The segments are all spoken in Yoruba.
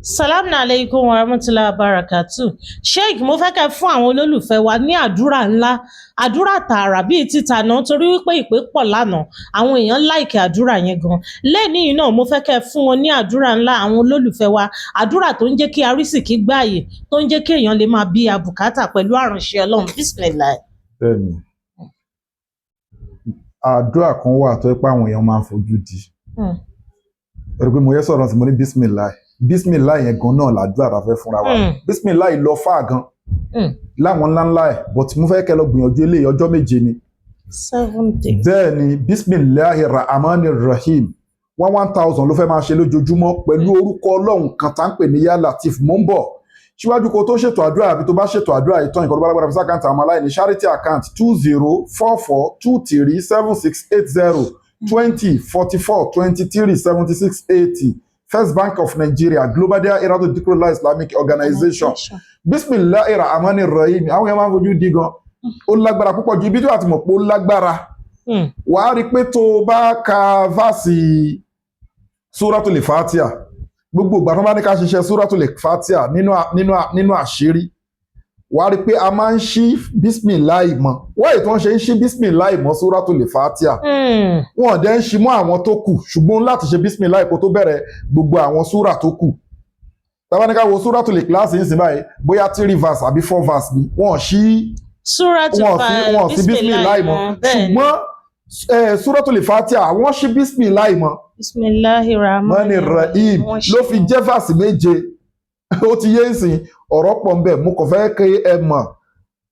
Salaam alaikum wa rahmatulahi wa barakatu. Sheikh, mo fẹ́ kẹ́ fún àwọn olólùfẹ́ wa ní àdúrà ńlá, àdúrà tààrà bíi títa náà, torí wípé ìpè pọ̀ lánàá, àwọn èèyàn like àdúrà yẹn gan. Lẹ́ẹ̀ni yìí náà, mo fẹ́ kẹ́ fún wọn ní àdúrà ńlá, àwọn olólùfẹ́ wa, àdúrà tó ń jẹ́ kí arísìkí gbààyè, tó ń jẹ́ kí èèyàn lè máa bí abùkátà pẹ̀lú àránṣẹ́ Ọlọ́run. Bismillah. Bẹ́ẹ̀ni, àdúrà kan wà tó yẹ pé àwọn èèyàn máa ń fojú di. Ẹ̀rọ pé mo yẹ sọ̀rọ̀ sí, mo ní bismillah. Bismillah yẹn gan náà làdúrà tá a fẹ́ fúnra wa. Bismillah lọ fà gan láwọn ńláńlá ẹ̀, but mo fẹ́ kẹ́ lọ gbìyànjú eléyìí, ọjọ́ 7 ni. 7 days. Bẹ́ẹ̀ ni, bismillahi rahmani rahim, one one thousand ló fẹ́ máa ṣe lójoojúmọ́ pẹ̀lú orúkọ Ọlọ́run kan tá ń pè ní Ya Latif. Mò ń bọ̀. Síwájú kó tó ṣètò àdúrà, àbí tó bá ṣètò àdúrà ìtàn ìkọlù bá lágbára, fi sí account àwọn aláìní, charity account, 2044237680, 2044237680, First Bank of Nigeria, Global Dahiratu Dhikrlahi Islamic Organization. Bismillahi rahmani rahim, àwọn èèyàn máa ń fojú di gan. Ó lágbára púpọ̀ ju ibi tí wàá ti mọ̀ pé ó lágbára. Wàá rí i pé tó o bá ka verse Suratul Fatiha, gbogbo ìgbà tó bá ní ká ṣiṣẹ́ Suratul Fatiha nínú àṣírí, wàá rí i pé a máa ń ṣí bismillahi mọ́. Wọ́n èyí tí wọ́n ṣe ń ṣí bismillahi mọ́ Suratul Fatiha, wọn ò dẹ́ ń ṣí mọ́ àwọn tó kù, ṣùgbọ́n láti ṣe bismillahi kó tó bẹ̀rẹ̀ gbogbo àwọn súrà tó kù. Tá bá ní ká wo Suratul Ikhlas ń sìn báyìí, bóyá three verse àbí four verse ni wọ́n ṣí. Súrátù Wọn sí bismillahi mọ́, ṣùgbọ́n Suratul Fatiha, wọ́n ṣí bismillahi mọ́. Bismillahi rahman mọ́ni rahim ló fi jẹ́ verse 7. Ó ti yé ìsìn, ọ̀rọ̀ pọ̀ ń bẹ̀. Mo kàn fẹ́ kí ẹ mọ̀,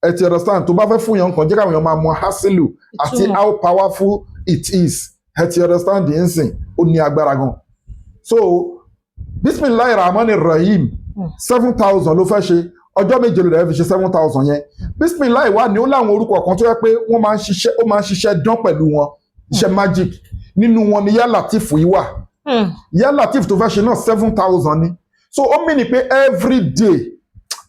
ẹ ti understand? Tó bá fẹ́ fún yàn kan, jẹ́ káwọn èèyàn máa mọ hasilu àti Ìtumọ̀. how powerful it is. Ẹ ti understand ìsìn? Ó ní agbára gan. So bismillahi rahman rahim, 7,000 ló fẹ́ ṣe, ọjọ́ 7 ló dẹ̀ fi ṣe 7,000 yẹn. Bismillahi wà ní, ó láwọn orúkọ kan tó yẹ pé wọ́n máa ń ṣiṣẹ́, ó máa ń ṣiṣẹ́ dán pẹ̀lú wọn, iṣẹ́ magic. Nínú wọn ni Ya Latif yìí wà. Ya Latif tó fẹ́ ṣe náà, 7,000 ni. So ó mean pé every day,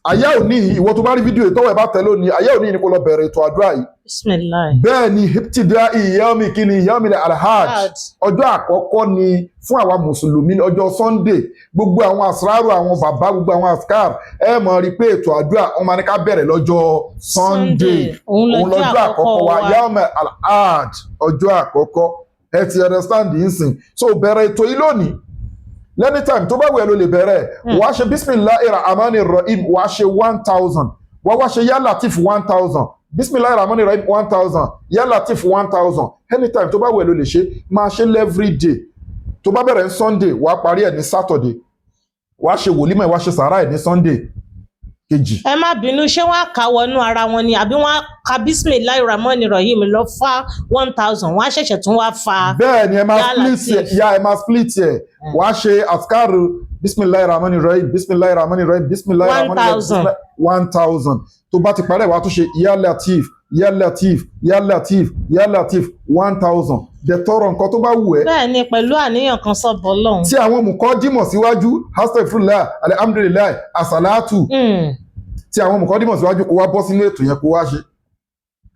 àyà òní yìí, ìwọ tó bá rí fídíò ìtọ́wọ̀ ẹ̀ bá tẹ̀ lónìí, àyà òní yìí ni kò lọ bẹ̀rẹ̀ ètò àdúrà yìí. Bismillah. Bẹ́ẹ̀ ni, ibtida iyami kini iyami alhaj, ọjọ́ àkọ́kọ́ ni fún àwa mùsùlùmí, ní ọjọ́ Sunday. Gbogbo àwọn asraru, àwọn bàbá, gbogbo àwọn askar, ẹ mọ̀ rí pé ètò àdúrà wọn máa ní ká bẹ̀rẹ̀ lọ́jọ́ Sunday. Òun òun lọ́jọ́ àkọ́kọ́ wa, yawm alhaj, ọjọ́ àkọ́kọ́. Ẹ ti understand yìí sìn? So bẹ̀rẹ̀ ètò yìí lónìí, anytime tó bá wù ẹ́ ló lè bẹ̀rẹ̀. Wàá ṣe bisimilahi rahmani rahim, wàá ṣe 1,000, wàá wá ṣe Ya Latif 1,000, bisimilahi rahmani rahim 1,000, Ya Latif 1,000. Anytime tó bá wù ẹ́ ló lè ṣe, máa ṣe every day. Tó bá bẹ̀rẹ̀ ní Sunday, wàá parí ẹ̀ ní Saturday, wàá ṣe wòlímọ̀ ẹ̀, wàá ṣe sàárà ẹ̀ ní Sunday kejì. Ẹ má bínú, ṣé wọn á kà wọnú ara wọn ni, àbí wọn á ka bisimilahi rahman rahim lọ fa 1,000, wọn á ṣẹ̀ṣẹ̀ tún wá fa? Bẹ́ẹ̀ ni, ẹ máa Ya split ẹ̀. Latif. Ya, ẹ máa split ẹ̀. Wàá ṣe àtikárù bisimilahi rahmani rahim, bisimilahi rahmani rahim, bisimilahi rahmani rahim, 1,000. 1,000. Tó bá ti parẹ́, wàá tún ṣe Ya Latif, Ya Latif, Ya Latif, Ya Latif 1,000. Dẹ̀ tọrọ nǹkan tó bá wù ẹ́. Bẹ́ẹ̀ ni, pẹ̀lú àníyàn kan sọ́bọ̀ Ọlọ́run. Tí àwọn mùkọ́ dímọ̀ síwájú, astagfirullah, alhamdulillahi, asalatu, tí àwọn mùkọ́ dímọ̀ síwájú, kó wá bọ́ sínú ètò yẹn, kó wá ṣe.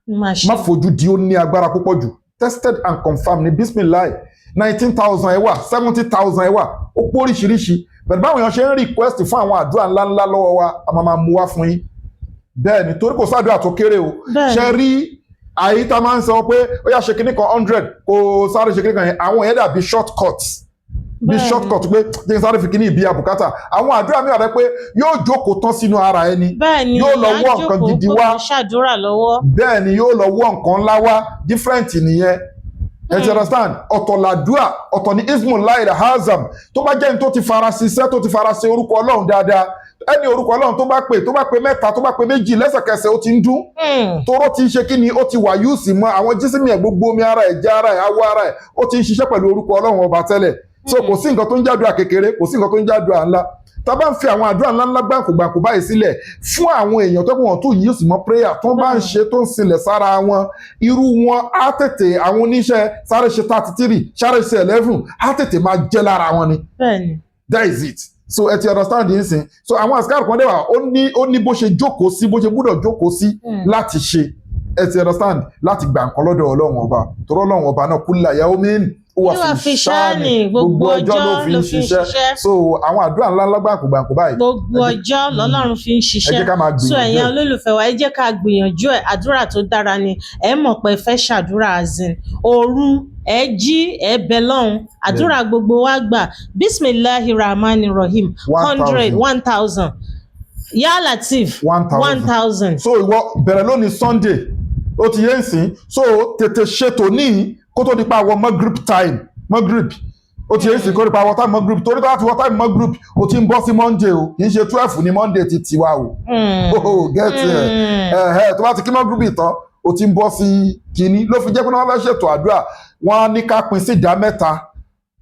Má ṣe. Má fojú di, ó ní agbára púpọ̀ jù. Tested and confirmed ní bisimilahi. 19,000 ẹ wà, 70,000 ẹ wà, ó pọ̀ oríṣiríṣi. Bẹ̀rẹ̀ báwọn èèyàn ṣe ń request fún àwọn àdúrà ńláńlá lọ́wọ́ wa, a máa máa mú wá fún yín. Bẹ́ẹ̀ ni, torí kò sádùúrà tó kéré o. Ṣe rí àyí tá a máa ń sọ pé ó yá, ṣe kíní kan 100, kó sáré ṣe kíní kan yẹn, àwọn yẹn dàbí short cut bí short cut pé jẹ́ n sáré fi kíní ìbí àbùkátà. Àwọn àdúrà mi wà rẹ pé yóò jókòó tán sínú ara ẹni. Bẹ́ẹ̀ ni. Yóò lọ ìyá wọ́ nǹkan jókòó gidi pé wá. kò ṣàdúrà lọ́wọ́. Bẹ́ẹ̀ ni, yóò lọ wọ́ nǹkan ńlá wá. Different nìyẹn, ẹ ti understand? Ọ̀tọ̀ làdúà, ọ̀tọ̀ ní ismullahi alazam. Tó bá jẹ́ ní tó ti fara ṣiṣẹ́, tó ti fara ṣe orúkọ Ọlọ́run dáadáa, ẹni orúkọ Ọlọ́run tó bá pè, tó bá pè mẹ́ta, tó bá pè méjì, lẹ́sẹ̀kẹsẹ̀ ó ti ń dún. Toró ti ń ṣe kí ni, ó ti wà yúùsì mọ́ àwọn jísìmì ẹ̀, gbogbo omi ara ẹ̀, já ara ẹ̀, awọ ara ẹ̀, ó ti ń ṣiṣẹ́ pẹ̀lú orúkọ Ọlọ́run Ọba tẹ́lẹ̀. So kò sí nǹkan tó ń jádùá kékeré, kò sí nǹkan tó ń jádùá ńlá. Tá a bá ń fi àwọn àdúrà ńlá ńlá gbàǹkó gbàǹkó báyìí sílẹ̀ fún àwọn èèyàn tó kù, wọn tó yìí sì mọ́ prayer tó bá ń ṣe, tó ń silẹ̀ sára wọn, irú wọn á tètè, àwọn oníṣẹ́ sáré ṣe 33, sáré ṣe 11, á tètè máa jẹ́ lára wọn ni. That is it. So ẹ ti understand yìí sìn? So àwọn àsìkò kan dẹ̀ wà, ó ní bó ṣe jókòó sí, bó ṣe gbúdọ̀ jókòó sí láti ṣe, ẹ ti understand, láti gbà nǹkan lọ́dọ̀ Ọlọ́run Ọba, torí Ọlọ́run Ọba náà kulla yawmin Huwa fi ṣáàní, gbogbo ọjọ́ ló fi ń ṣiṣẹ́. So àwọn àdúrà ńlá ńlá gbàǹkó báyìí, Gbogbo ọjọ́ lọ́lọ́run fi ń ẹ ṣiṣẹ́. jẹ́ ká máa So gbìyànjú ẹ̀yin ẹ̀. olólùfẹ́ wa, ẹ jẹ́ ká gbìyànjú ẹ̀. Àdúrà tó dára ni. Ẹ mọ̀ pé ẹ fẹ́ ṣàdúrà, azin òru ẹ jí ẹ bẹ lọ́hùn, àdúrà gbogbo wa gbà. Bisimilahi rahman rahim, 100, 1,000, ya Latif, 1,000. 1,000. So ìwọ bẹ̀rẹ̀ lónìí Sunday, ó ti yé nsìn. So tètè ṣètò ní kó tó di pa àwọn Magrib time, Magrib, ó ti yé nsìn, kó tó di pa àwọn time Magrib, torí tó bá ti wọ time Magrib, ó ti ń bọ́ sí Monday o. Kì í ṣe 12 ní Monday ti tiwa o. Oh, get it. Ẹ̀hẹ́, tó bá ti kí Magrib tán, ó ti ń bọ́ sí kínní. Ló fi jẹ́ pé wọ́n fẹ́ ṣètò àdúrà, wọ́n á ní ká pín sí ìdá mẹ́ta.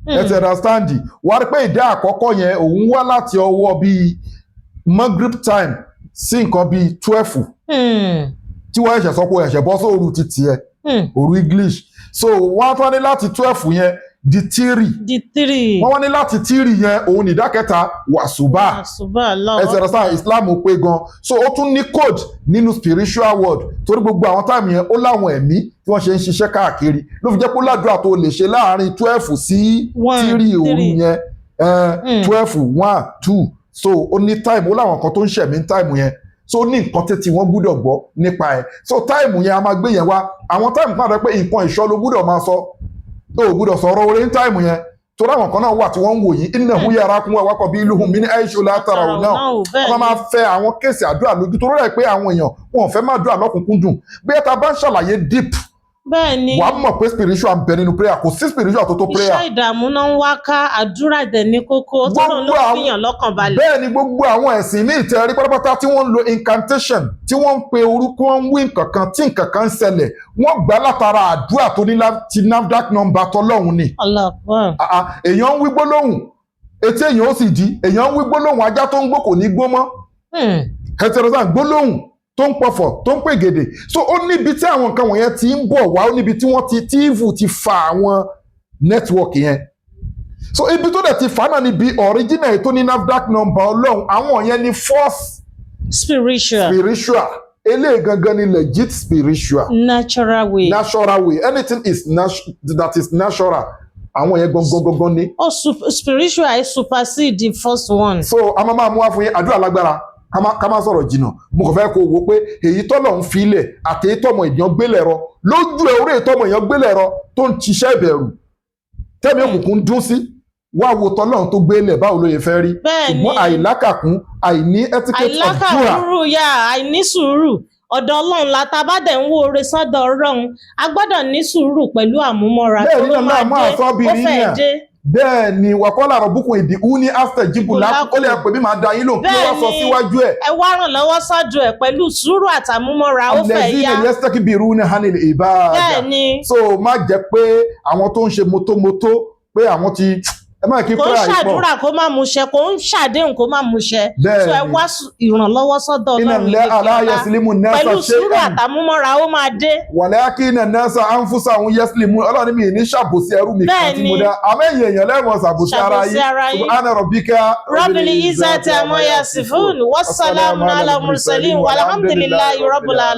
Ẹ ti understand? Wọ́n á rí pé ìdá àkọ́kọ́ yẹn, òun wá láti ọwọ́ bíi Magrib time sí nǹkan bíi 12, tí wọ́n ẹ̀ṣẹ̀ sọ pé ẹ̀ṣẹ̀ bọ́ sóòru ti tiẹ̀, òru English. So wọ́n á tún wá ní láti 12 yẹn di 3. Di 3. Wọ́n wá ní láti 3 yẹn, òun ní ìdákẹ́ta wàsùbà. Àsùbà lọ́wọ́. Ẹsẹ̀ rẹ̀ sáà, Islam pé gan. So ó tún ní code nínú spiritual world, torí gbogbo àwọn time yẹn, ó láwọn ẹ̀mí tí wọ́n ṣe ń ṣiṣẹ́ káàkiri. Ló fi jẹ́ pé ládùúrà tó lè ṣe láàárín 12 sí 1, 3 òru 3. yẹn, 12, 1, 2. So ó ní time, ó láwọn kan tó ń ṣẹ̀mí ní time yẹn. So ó ní nǹkan tẹ́tí wọ́n gbúdọ̀ gbọ́ nípa ẹ̀. So time yẹn, a máa gbé yẹn wá. Àwọn time kan rẹ pé nǹkan ìṣọ́ ló gbúdọ̀ máa sọ, tó o gbúdọ̀ sọ̀rọ̀ orí ní time yẹn, torí àwọn kan náà wà tí wọ́n ń wò yín. Innahu yarakum wa qabiluhum min haythu la tarawnahum. Wọ́n máa fẹ́ àwọn case àdúrà lójú, torí rẹ̀ pé àwọn èèyàn wọn ò fẹ́ máa dúrà lọ́kùnkúndùn. Bí ẹ ta bá ń ṣàlàyé deep, bẹ́ẹ̀ ni wàá mọ̀ pé spiritual ń bẹ nínú prayer. Kò sí spiritual tó tó prayer. Iṣẹ́ ìdààmú náà ń wá ká, àdúrà dẹ̀ ní kókó tọ́lọ́run ló Gbogbo àwọn- fìyàn lọ́kàn balẹ̀. Bẹ́ẹ̀ ni, gbogbo àwọn ẹ̀sìn ní ìtẹ̀rí pátápátá tí wọ́n ń lo incantation, tí wọ́n ń pe orúkọ, wọ́n ń wí nǹkan kan tí nǹkan kan ń ṣẹlẹ̀, wọ́n gbà látara àdúrà tó ní ti NAFDAC number tọ́lọ́hún ni. Ọlọ́pàá. Ah, ah, èèyàn ń wí gbólóhùn, etí èèyàn ó sì di. Èèyàn ń wí gbólóhùn, ajá tó ń gbó kò ní gbó mọ́. Heterosan gbólóhùn tó ń pọ̀fọ̀, tó ń pè gèdè. So ó níbi tí àwọn nǹkan wọ̀nyẹn ti ń bọ̀ wá, ó níbi tí wọ́n ti tí evil ti fa àwọn network yẹn. So ibi tó dẹ̀ ti fà náà níbi original tó ní NAFDAC number ọlọ́run, àwọn yẹn ni force Spiritual. Spiritual eléyìí gangan ni legit spiritual. Natural way. Natural way. Anything is that is natural, àwọn yẹn gangan gangan ni. Ó spiritual supersede the first one. So a máa máa mú wá fún yín. Àdúrà lágbára. Ká má sọ̀rọ̀ jìnnà. Mo kàn fẹ́ kó o wo pé èyí tọ́lọ̀ ń filẹ̀ àti èyí tọ́mọ èèyàn gbélé rọ lójú ẹ, orí èyí tọ́mọ èèyàn gbélé rọ tó ń ṣiṣẹ́ ìbẹ̀rù tẹ́mi òkùnkùn ń dún sí, wá wo tọ́lọ́run tó gbélé, báwo ló yẹ fẹ́ rí? Bẹ́ẹ̀ ni. Ṣùgbọ́n àìlákàkún, àìní etiquette of dura. Àìlákàkúrú yá, àìní sùúrù ọ̀dọ̀ Ọlọ́run la ta bá dẹ̀ ń wo oore sọ́dọ̀ Ọlọ́run, a gbọ́dọ̀ ní sùúrù pẹ̀lú àmúmọ́ra. Bẹ́ẹ̀ ni. Tó ló náà máa máa dé, sọ bí ó rí fẹ́ yẹn. dé. Bẹ́ẹ̀ ni, wàkọ́lá rọ̀bùkún ìdí ú ní after jíbù lákùn, ó lè pè mí, máa da yín lóhùn. Kí ló wá sọ Bẹ́ẹ̀ ni. síwájú ẹ̀? Ẹ wá ràn lọ́wọ́ sọ́dọ̀ ẹ̀ pẹ̀lú sùúrù àtàmúmọ́ra, ó fẹ́ Allazina yá. yastakbiruna anil ibada. Bẹ́ẹ̀ ni. So má jẹ́ pé àwọn tó ń ṣe motomoto pé àwọn ti ẹ má kí Kò ń prayer yìí pọ̀. ṣàdúrà kó má múṣẹ, kò ń ṣàdéhùn kó má múṣẹ. Bẹ́ẹ̀ So ẹ ni. wá ìrànlọ́wọ́ sọ́dọ̀ Inna Ọlọ́run Allaha ilé la kíọ́lá. yaslimu nasa Pẹ̀lú sùúrù shay'an àtàmúmọ́ra, ó máa dé. Walakinna nasa anfusahum yaslimun. Ọlọ́run ní mi ní ṣàbòsí ẹrú mi kan Bẹ́ẹ̀ tí mo ni. dá, àmọ́ ẹ̀yìn èèyàn lẹ́wọ̀n ṣàbòsí ara Ṣàbòsí yín. ara yín. Subhana rabbika Rabbil izzati amma yasifun, wassalamu ala mursalin, walhamdulillahi rabbil alamin.